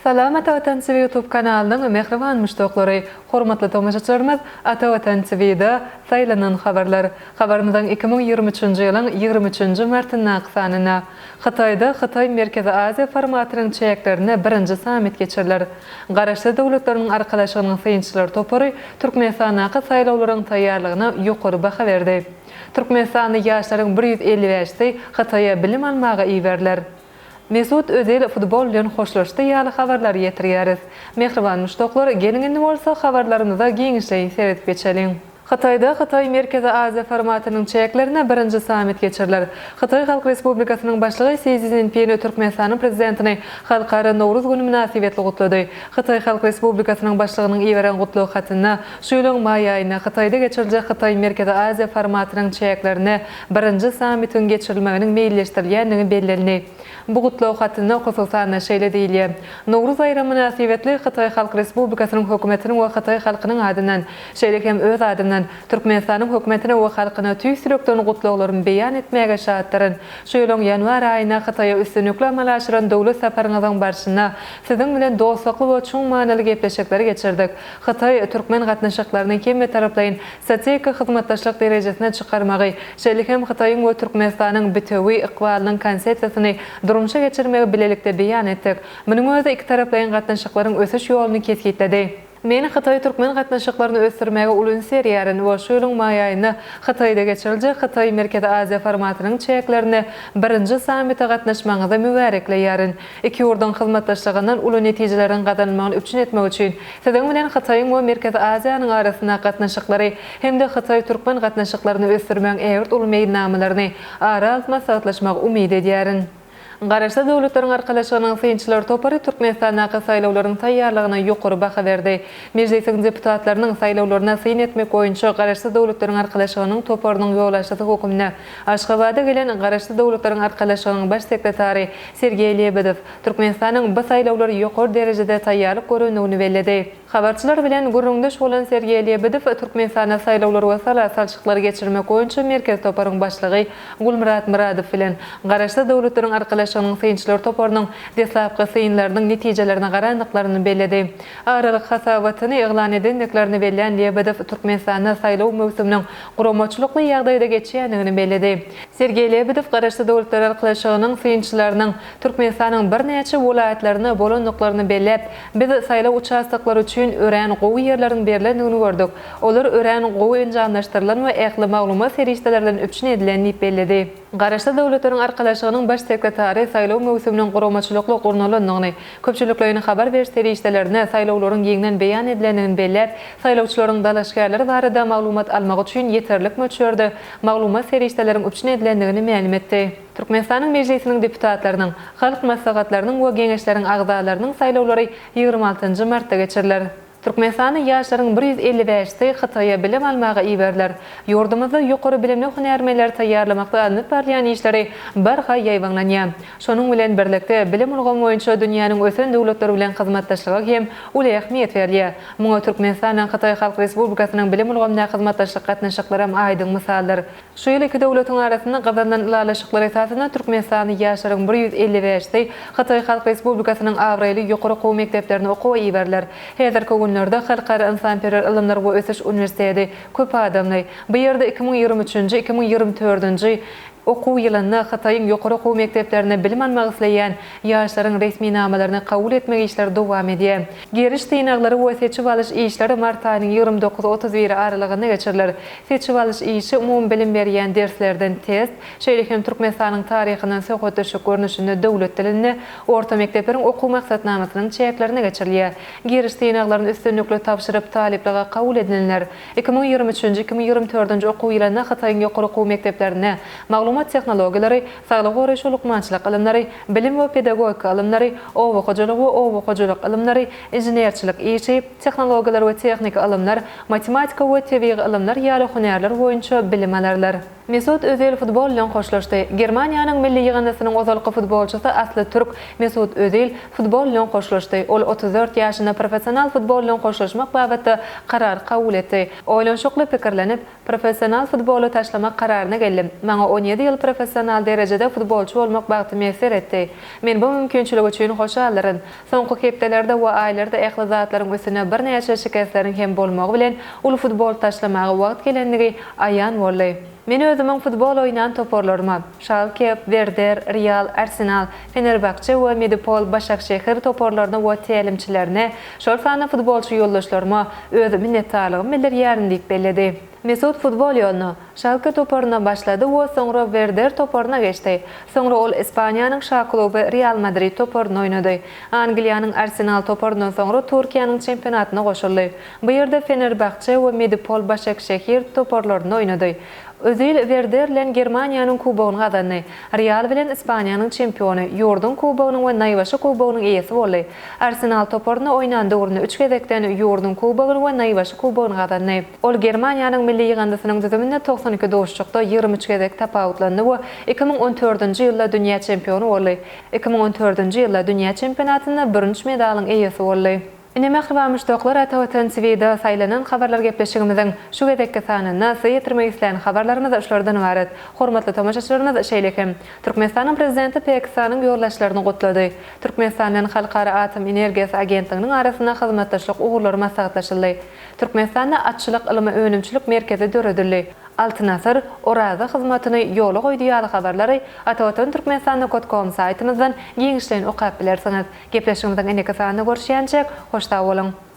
Salam Ata Watan TV YouTube kanalynyň mähriban muşdaklary! Hormatly tomaşaçylarymyz Ata Watan TV-da Saýlanan habarlar habarymyzyň 2023-nji ýylyň 23-nji martyndaky sanynda Hytaýda Hytaý-Merkezi Aziýa formatynyň çäklerinde birinji sammit geçiriler. Garaşsyz Döwletleriniň Arkalaşygynyň synçylar topary Türkmenistandaky saýlawlaryň taýýarlygyna ýokary baha berdi. Türkmenistanly ýaşlaryň 155-si Hytaýa bilim almaga iberiler. Mesut Özil futbol bilen hoşlaşdy ýaly habarlary ýetirýäris. Mähriban muşdaklar, geliň indi bolsa habarlarymyza giňişleýin seredip geçeliň. Hytaýda Hytaý-Merkezi Aziýa formatynyň çäklerinde birinji sammit geçiriler. Hytaý Halk Respublikasynyň Başlygy Si Szinpin Türkmenistanyň Prezidentini Halkara Nowruz güni mynasybetli gutlady. Hytaý Halk Respublikasynyň Başlygynyň iberen gutlag hatynda şu ýylyň maý aýynda Hytaýda geçiriljek Hytaý-Merkezi Aziýa formatynyň çäklerinde birinji sammitiň geçirilmeginiň meýilleşdirilýändigi bellenildi. Bu gutlag hatynda, hususan-da, şeýle diýilýär, Nowruz baýramy mynasybetli Hytaý Halk Respublikasynyň Hökümetiniň we hytaý halkynyň adyndan, şeýle hem öz adymdan Türkmenistanyň Hökümetine we halkyna tüýs ýürekden gutlaglarymy beýan etmäge şatdyryn. Şu ýylyň ýanwar aýynda Hytaýa üstünlikli amala aşyran döwlet saparyňyzyň barşynda Siziň bilen dostlukly we çuň manyly gepleşikleri geçirdik. Hytaý, türkmen gatnaşyklaryny hemmetaraplaýyn strategik hyzmatdaşlyk derejesine çykarmagy, şeýle hem Hytaýyň we Türkmenistanyň bitewi ykbalynyň konsepsiýasyny durmuşa geçirmegi bilelikde beýan etdik. Munuň özi ikitaraplaýyn gatnaşyklaryň ösüş ýoluny kesgitledi. Men hytaý-türkmen gatnaşyklaryny ösdürmäge uly üns berýärin we şu ýylyň maý aýynda Hytaýda geçiriljek Hytaý-Merkezi Aziýa formatynyň çäklerinde birinji sammite gatnaşmagyňyzy mübärekleýärin. Iki ýurduň hyzmatdaşlygyndan uly netijeleriň gazanylmagyny üpjün etmek üçin Siziň bilen Hytaýyň we Merkezi Aziýanyň arasyndaky gatnaşyklary hem-de hytaý-türkmen gatnaşyklaryny ösdürmegiň ägirt uly meýilnamalaryny ara alyp maslahatlaşmagy umyt edýärin. Garaşsyz Döwletleriň Arkalaşygynyň synçylar topary Türkmenistandaky saýlawlaryň taýýarlygyna ýokary baha berdi. Mejlisiň deputatlarynyň saýlawlaryna syn etmek boýunça Garaşsyz Döwletleriň Arkalaşygynyň toparynyň ýolbaşçysy hökmünde Aşgabada gelen Garaşsyz Döwletleriň Arkalaşygynyň Baş sekretary Sergeý Lebedew Türkmenistanyň bu saýlawlara ýokary derejede taýýarlyk görendigini belledi. Habarçylar bilen gürrüňdeş bolan Sergeý Lebedew Türkmenistanda saýlawlary we sala salşyklary geçirmek boýunça Merkezi toparyň başlygy Gulmyrat Myradow bilen Garaşsyz Döwletleriň Arkalaşygynyň synçylar toparynyň deslapky synlarynyň netijelerine garandyklaryny belledi. Aralyk hasabatyny yglan edendiklerini bellän Lebedew Türkmenistanda saýlaw möwsüminiň guramaçylykly ýagdaýda geçýändigini belledi. Sergeý Lebedew Garaşsyz Döwletler Arkalaşygynyň synçylarynyň Türkmenistanyň birnäçe welaýatlarynda bolandyklaryny belläp, Biz saýlaw uçastoklary üçin örän gowy ýerleriň berlendigini gördük. Olar örän gowy enjamlaşdyrylan we ähli maglumat serişdeleri bilen üpjün edilen diýip belledi. Garaşsyz Döwletleriň Arkalaşygynyň Baş sekretary saýlaw möwsüminiň guramaçylykly gurnalandygyny, köpçülikleýin habar beriş serişdelerinde saýlawlaryň giňden beýan edilendigini belläp, saýlawçylaryň dalaşgärler barada maglumat almagy üçin ýeterlik möçberde maglumat serişdeleriň üpjün edilendigini mälim etdi. Türkmenistanyň Mejlisiniň deputatlarynyň, Halk Maslahatlarynyň we Geňeşleriň agzalarynyň saýlawlary 26 nji martda geçiriler. Türkmenistanda ýaşlaryň 155-si Hytaýa bilim almaga iberiler. Ýurdumyzda ýokary bilimli hünärmenleri taýýarlamakda alnyp barylýan işleri barha ýaýbaňlanýar. Şonuň bilen birlikde, bilim ulgamy boýunça dünýäniň ösen döwletleri bilen hyzmatdaşlyga hem uly ähmiýet berilýär. Muňa Türkmenistan bilen Hytaý Halk Respublikasynyň bilim ulgamyndaky hyzmatdaşlyk gatnaşyklaram aýdyň mysaldyr. Şu ýyl iki döwletiň arasynda gazanylan ylalaşyklar esasynda türkmenistanly ýaşlaryň 155-si Hytaý Halk Respublikasynyň abraýly ýokary okuw mekdeplerine okuwa iberiler. Häzirki günlerde Halkara ynsanperwer ylymlar we ösüş uniwersiteti köp adamly. Bu ýerde 2023-nji, 2024-nji okuw ýylynda Hytaýyň ýokary okuw mekdeplerinde bilim almak isleýän ýaşlaryň resminamalaryny kabul etmek işleri dowam edýär. Giriş synaglary we seçip alyş işleri mart aýynyň 29, 31 aralygynda geçiriler. Seçip alyş işi umumybilim berýän derslerden test, şeýle hem Türkmenistanyň taryhyndan söhbetdeşlik görnüşinde döwlet dilinde orta mekdepleriň okuw maksatnamasynyň çäklerinde geçirilýär. Giriş synaglaryny üstünlikli tabşyryp, talyplyga kabul edilenler 2023-nji, 2024-nji okuw ýylynda Hytaýyň ýokary okuw mekdeplerinde maglumat tehnologiýalary, saglygy goraýyş we lukmançylyk ylymlary, bilim we pedagogika ylymlary, oba hojalygy we oba hojalyk ylymlary, inženerçilik işi, tehnologiýalar we tehniki ylymlar, matematika we tebigy ylymlar ýaly hünärler boýunça bilim alarlar. Mesut Özil futbol bilen hoşlaşdy. Germaniýanyň milli ýygyndysynyň ozalky futbolçysy asly türk Mesut Özil futbol bilen hoşlaşdy. Ol 34 ýaşynda professional futbol bilen hoşlaşmak babatda karar kabul etdi. Oýlanyşykly pikirlenip, professional futboly taşlamak kararyna geldim. Maňa 17 ýyl professional derejede futbolçy bolmak bagty miýesser etdi. Men bu mümkinçilik üçin hoşaldyryn. Soňky hepdelerde we aýlarda ähli zatlaryň üstüne birnäçe şikesleriň hem bolmagy bilen uly futbol taşlamaga wagt gelendigi aýan boldy. Men özümiň futbol oýnan toparlaryma, Şalke, Werder, Real, Arsenal, Fenerbahçe we Medipol Başakşehir toparlaryna we tälimçilerine, şol sanda futbolçy ýoldaşlaryma öz minnetdarlygymy bildirýärin diýip belledi. Mesut futbol ýoluna Şalke toparynda başlady we soňra Werder toparyna geçdi. Soňra ol Ispaniýanyň şa kluby Real Madrid toparynda oýnady. Angliýanyň Arsenal toparyndan soňra Türkiýäniň çempionatyna goşuldy. Bu ýerde Fenerbahçe we Medipol Başakşehir toparlarynda oýnady. Özil Werder bilen Germaniýanyň kubogyny gazandy. Real bilen Ispaniýanyň çempiony, ýurduň kubogynyň we Naýbaşy kubogynyň eýesi boldy. Arsenal toparynda oýnan döwründe üç gezekden ýurduň kubogyny we Naýbaşy kubogyny gazandy. Ol Germaniýanyň milli ýygyndysynyň düzüminde 92 duşuşykda 23 gezek tapawutlandy we 2014-nji ýylda dünýä çempiony boldy. 2014-nji ýylda dünýä çempionatynda bürünç medalyň eýesi boldy. Ine mähriban muşdaklar Ata Watan TVda saýlanan habarlar gepleşigimiziň şu gezekki sanynda size ýetirmek islän habarlarymyz şulardan ybarat. Hormatly tomaşaçylarymyz şeýle hem Türkmenistanyň Prezidenti Pakistanyň ýoldaşlaryny gutlady. Türkmenistan bilen Halkara atom energiýasy agentliginiň arasynda hyzmatdaşlyk ugurlary maslahatlaşyldy. Türkmenistanda atçylyk ylmy-önümçilik merkezi döredildi. Altyn asyr, Oraza hyzmatyny ýola goýdy ýaly habarlary Atavatan Türkmenistan nokat kom saýtymyzdan giňişleýin okap bilersiňiz. Gepleşigimiziň indiki sanynda görüşýänçäk, hoş sag boluň!